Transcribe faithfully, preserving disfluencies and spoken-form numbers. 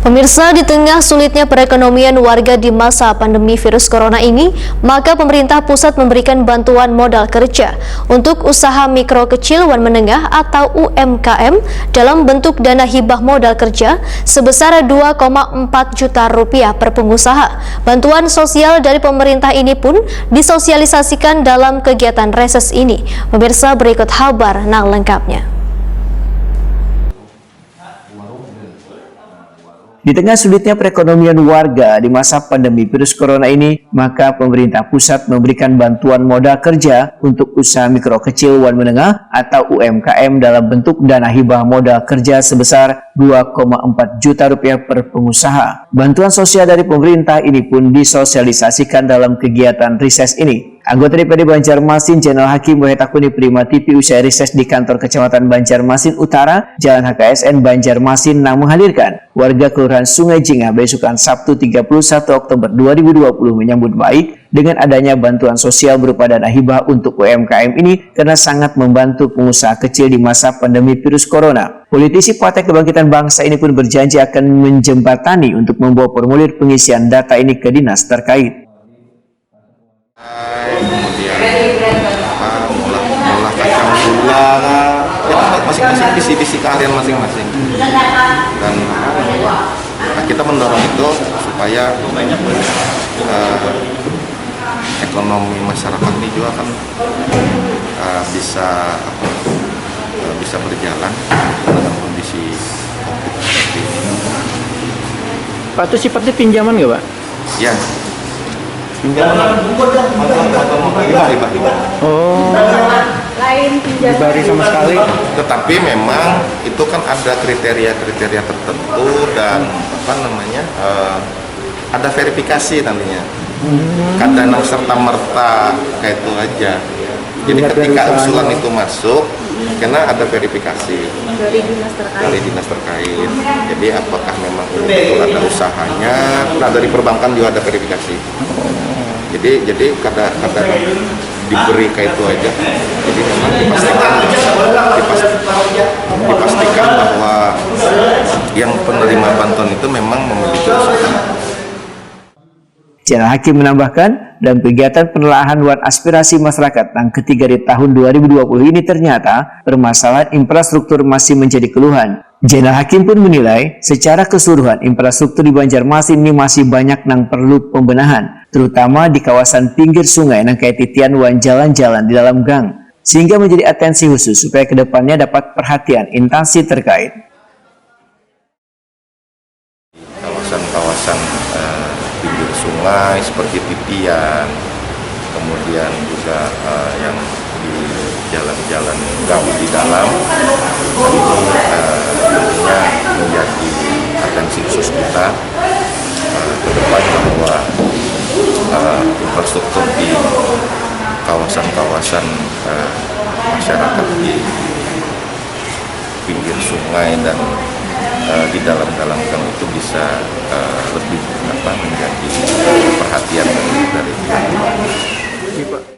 Pemirsa, di tengah sulitnya perekonomian warga di masa pandemi virus corona ini, maka pemerintah pusat memberikan bantuan modal kerja untuk usaha mikro kecil wan menengah atau U M K M dalam bentuk dana hibah modal kerja sebesar dua koma empat juta rupiah per pengusaha. Bantuan sosial dari pemerintah ini pun disosialisasikan dalam kegiatan reses ini. Pemirsa, berikut habar nang lengkapnya. Di tengah sulitnya perekonomian warga di masa pandemi virus corona ini, maka pemerintah pusat memberikan bantuan modal kerja untuk usaha mikro kecil wan menengah atau U M K M dalam bentuk dana hibah modal kerja sebesar dua koma empat juta rupiah per pengusaha. Bantuan sosial dari pemerintah ini pun disosialisasikan dalam kegiatan rises ini. Anggota D P D Banjarmasin, Jainal Hakim, wahi takuni Prima T V usai rises di kantor Kecamatan Banjarmasin Utara, Jalan H K S N Banjarmasin, nang menghadirkan warga Kelurahan Sungai Jingah, beisukan Sabtu, tiga puluh satu Oktober dua ribu dua puluh, menyambut baik dengan adanya bantuan sosial berupa dana hibah untuk U M K M ini karena sangat membantu pengusaha kecil di masa pandemi virus corona. Politisi Partai Kebangkitan Bangsa ini pun berjanji akan menjembatani untuk membawa formulir pengisian data ini ke dinas terkait. Kemudian apa, mengolah, mengolah kacang gula, ya, masing-masing, visi-visi keahlian masing-masing. Dan apa namanya, nah, kita mendorong itu supaya, eh, ekonomi masyarakat ini juga kan, eh, bisa apa, eh, bisa berjalan dengan kondisi COVID seperti ini. Pak, itu sifatnya pinjaman nggak, Pak? Ya. Pinjaman. Hibah, hibah, hibah. Oh, Lain pinjaman. Dibari sama sekali. Tetapi memang itu kan ada kriteria-kriteria tertentu dan apa namanya, eh, ada verifikasi nantinya. Kada nang serta merta kayak itu aja. Jadi Dilihat dari ketika usahanya. Usulan itu masuk, karena ada verifikasi Dari dinas terkait. Dari dinas terkait. Jadi apakah memang ini betul ada usahanya? Nah, dari perbankan juga ada verifikasi. Jadi jadi kada kada diberi kayak itu aja. Jadi memang dipastikan dipas- dipastikan bahwa yang penerima bantuan itu memang memiliki usaha. Jainal Hakim menambahkan, dalam kegiatan penelaahan wan aspirasi masyarakat nang ketiga di tahun dua ribu dua puluh ini, ternyata permasalahan infrastruktur masih menjadi keluhan. Jainal Hakim pun menilai, secara keseluruhan infrastruktur di Banjarmasin ini masih banyak nang perlu pembenahan, terutama di kawasan pinggir sungai nang kaya titian wan jalan-jalan di dalam gang, sehingga menjadi atensi khusus supaya kedepannya dapat perhatian instansi terkait. Kawasan-kawasan, eh, pinggir sungai seperti titian, kemudian juga, eh, yang di jalan-jalan gang di dalam, ini, eh, tentunya menjadi atensi khusus kita, eh, ke depan bahwa, eh, infrastruktur di kawasan-kawasan, eh, masyarakat di pinggir sungai dan, eh, di dalam-dalam gang itu bisa, eh, lebih apa, menjadi perhatian dari, dari pihak.